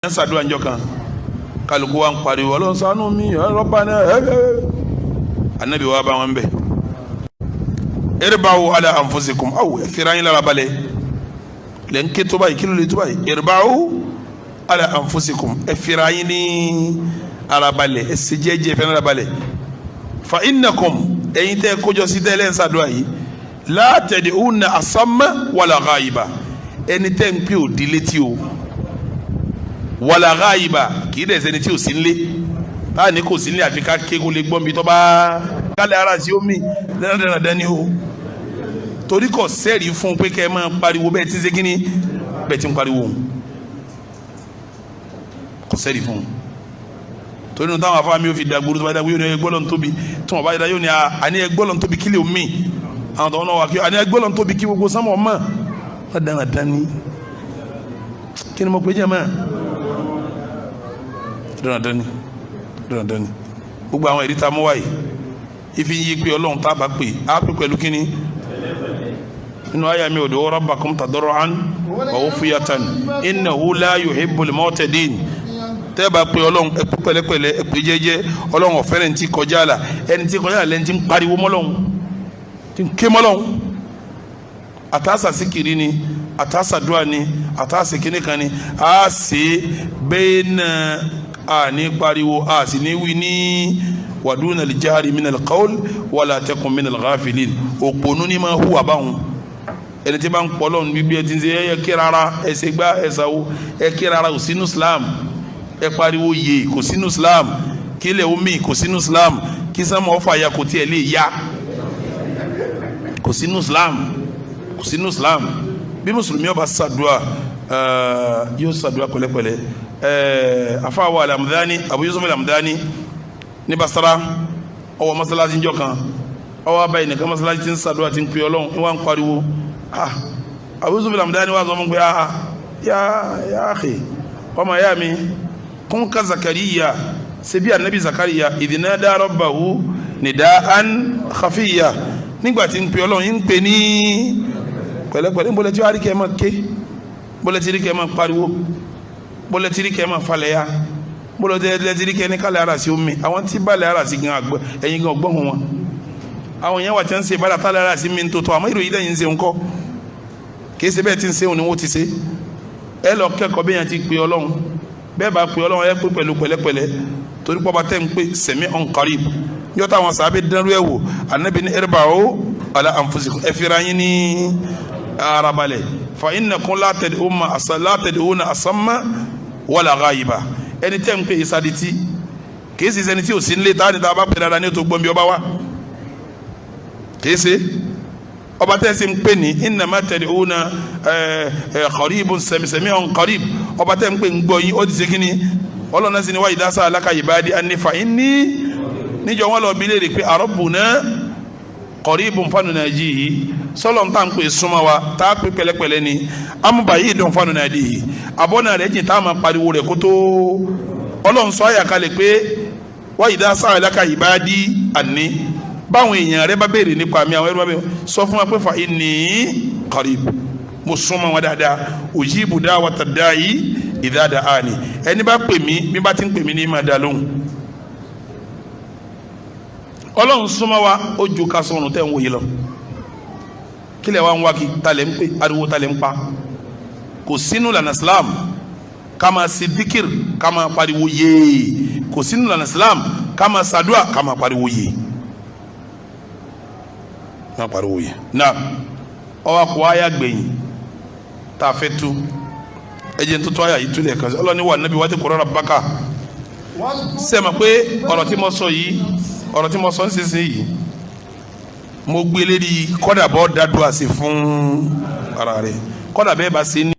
Ń ṣàdúrà ńjọ́ kan, kálukú wa ń pariwo, "Ọlọ́run, ṣàánú mi, Rabbana." Anabi wa bá wọn bẹ̀, "Irba'u ala anfusikum." Aw ẹ fira yín lára balẹ̀ lẹ́ ń ké tó báyìí. Kí ló lè tó báyìí? "Irba'u ala anfusikum." Ẹ fira yín ní ara balẹ̀, ẹ ṣe jẹ́jẹ́, fẹ́ lára balẹ̀. "Fa innakum", ẹ̀yin tẹ́ kójọ sí tẹ́lẹ̀ ń ṣàdúrà yìí, "la tad'una asamma wala ghaiba." Ẹni tẹ́ ń pè ò di létí o, wala ghaiba, kì í dẹ̀ sẹ́ni tí ò sí nílé. Táà ní kò sí nílé, àfi ká ké kó lè gbọ́n bí tó bá kálẹ̀ ara sí omi dandandandan ni o, torí kò sẹ́ẹ̀rí fún un pé kẹ́ ẹ máa pariwo bẹ́ẹ̀ tí ń ṣe kíní, bẹ́ẹ̀ tí ń pariwo, kò sẹ́ẹ̀rí fún un. Torí nu táwọn afáàmì yóò fi dàgbòrò, tó bá dàgbò yóò ní ẹgbẹ́ lọ́n tóbi, tí wọ́n bá dà yóò ní àní ẹgbẹ́ lọ́n tóbi kílẹ̀ omi. Àwọn tó ń wà kí àní ẹgbẹ́ lọ́n tóbi kí gbogbo sánmọ̀ mọ̀ wọ́n dáná dání. Kí ni mo pè jẹ́ mọ́? Dáná dání, dáná dání. Gbogbo àwọn ẹ̀rí tá a mú wáyé ifi yí pé Ọlọ́run tá a bá pè á pè pẹ̀lú kíní nínú àyà mi, "Ud'u rabbakum tadarru'an wa khufyatan innahu la yuhibbul mu'tadin." Tẹ́ bá pe Ọlọ́run, ẹ pè pẹ̀lẹ́pẹ̀lẹ́, ẹ pè jẹ́jẹ́. Ọlọ́run ọ̀fẹ́ ẹni tí kọjá la. Ẹni tí kọjá la lẹni tí ń pariwo mọ́lọ́run, tí ń ké mọ́lọ́run. Àtàsà síkìrì ni, àtàsà dùà ni, àtàsà kíní kan ni, a ṣe bẹ́ẹ̀ náà, a ní pariwo, a sì ní wí ní wa duna al-jahri minal qawl wala takun minal ghafilin. Òpònú ni máa hùwà báwọn. Ẹni tí bá ń pọ̀ lọ́nù bíbí ẹ ti ń ṣe, ẹ kí rárá, ẹ ṣe gbá, ẹ ṣàwó, ẹ kí rárá, kò sínú Islam. Ẹ pariwo yè, kò sínú Islam. Kílẹ̀ omi, kò sínú Islam. Kí sánmọ̀ ọ̀fà ya, kò tiẹ̀ lè ya, kò sínú Islam, kò sínú Islam. Bí mùsùlùmí ó bá ṣàdúà, yóò ṣàdúà pẹ̀lẹ́pẹ̀lẹ́. Afáwọ̀ Al-Hamdani, Abu Yusuf Al-Hamdani ní Basra, ọwọ́ masalasi njọ́ kan, ọwọ́ abayì nìkan masalasi ti ń ṣàdúà, ti ń pè Ọlọ́run, ní wọ́n ń pariwo. Ah, Abu Yusuf Al-Hamdani wà sọ fún pé, "Ah, ya akhi, ọmọ ya mi, kun ka Zakariya, ṣebí anabi Zakariya, idh nada rabbahu nidaan khafiya." Nígbà tí ń pè Ọlọ́run, ń pè ní pẹ̀lẹ́pẹ̀lẹ́. Ń bọ́lẹ̀ tí wàá rí kẹ́ ẹ máa ké, bọ́lẹ̀ tí rí kẹ́ ẹ máa pariwo, bọ́lẹ̀ tí rí kẹ́ ẹ máa falẹ̀ ya, bọ́lẹ̀ tí rí kẹ́ ẹ ní kálẹ̀ ara sí omi. Àwọn tí balẹ̀ ara sí gan àgbẹ̀, ẹ̀yin gan ọgbọ́n wọn. Àwọn yẹn wà tí wọ́n ń ṣe ìbára tálẹ̀ ara sí mi ń tó tọ́, àmọ́ ìròyìn lẹ́yìn ń ṣe ńkọ́, kì í ṣe bẹ́ẹ̀ tí ń ṣe òun ni wọ́n ti ṣe. Ẹ lọ kẹ́kọ̀ọ́ bí yẹn ti pè Ọlọ́run. Bẹ́ẹ̀ bá pè Ọlọ́run, ẹ pè pẹ̀lú pẹ̀lẹ́pẹ̀lẹ́, torí pọ́ba tẹ́ ń pè sami'un qarib. Yọ táwọn sàbẹ̀ dánrú ẹ̀ wò, Anabi ní "Irba'u ala anfusikum", ẹ fira yín ní ara balẹ̀. "Fa innakum la tad'una asamma wala ghaiba." Ẹni tẹ́ ń pè ìsàdìtì, kì í sì sẹni tí ò sí nílé, táwọn ìta bá pè dáadáa ní o tó gbọ́n bí ọba wa, kì í ṣe ọba tẹ́ sì ń pè ní "Innama tad'una qaribun sami'un qarib". Ọba tẹ́ ń pè ń gbọ́ yín, ó ti ṣe kí ni? Ọlọ́run náà sì ní wa idha sa'alaka ibadi anni fa inni. Níjọ wọn lọ bí léèrè pé "Rabbuna qaribun fanunajihi", sọlọ ń tà ń pè súnmọ́ wa tá a pè pẹ̀lẹ́pẹ̀lẹ́ ni, am ba'idun fanunadihi, àbọ̀nà rẹ̀ jìn tá a máa pariwo rẹ̀ kó tó. Ọlọ́run sọ àyà kalẹ̀ pé wa idha sa'alaka ibadi anni, báwọn èèyàn rẹ bá béèrè nípa mi, àwọn ẹrú bá béèrè, sọ fún wa pé fa inni qarib, mo súnmọ́ wọn dáadáa. Ujibu da'wata da'i idha da'ani, ẹni bá pè mí, bí bá ti ń pè mí ní máa dá lóhùn. Ọlọ́run súnmọ́ wa, ó ju ká sọ̀rùn tẹ́ ń wòye lọ. Kílẹ̀ wa ń wá kí talẹ̀ ń pè, ariwo talẹ̀ ń pa? Kò sínú lànà Islam ká máa ṣe díkìr, ká máa pariwo yéé. Kò sínú lànà Islam ká máa ṣàdúà, ká máa pariwo yéé, máa pariwo yéé. Náà ọwọ́ kò áyà gbẹ̀yìn tá a fẹ́ tú. Ẹ jẹ́ n tó àyà yìí túlẹ̀ kan sí. Ọlọ́ni wà nábì wá ti kọ́ rabbaka. Sẹ́mi pé ọ̀rọ̀ tí mo sọ yìí, ọ̀rọ̀ tí mo sọ nísinsìnyí, mo gbé lérí kọ́dà bọ́ dádúrà sí fún ara rẹ̀, kọ́dà bẹ́ẹ̀ bá ṣe.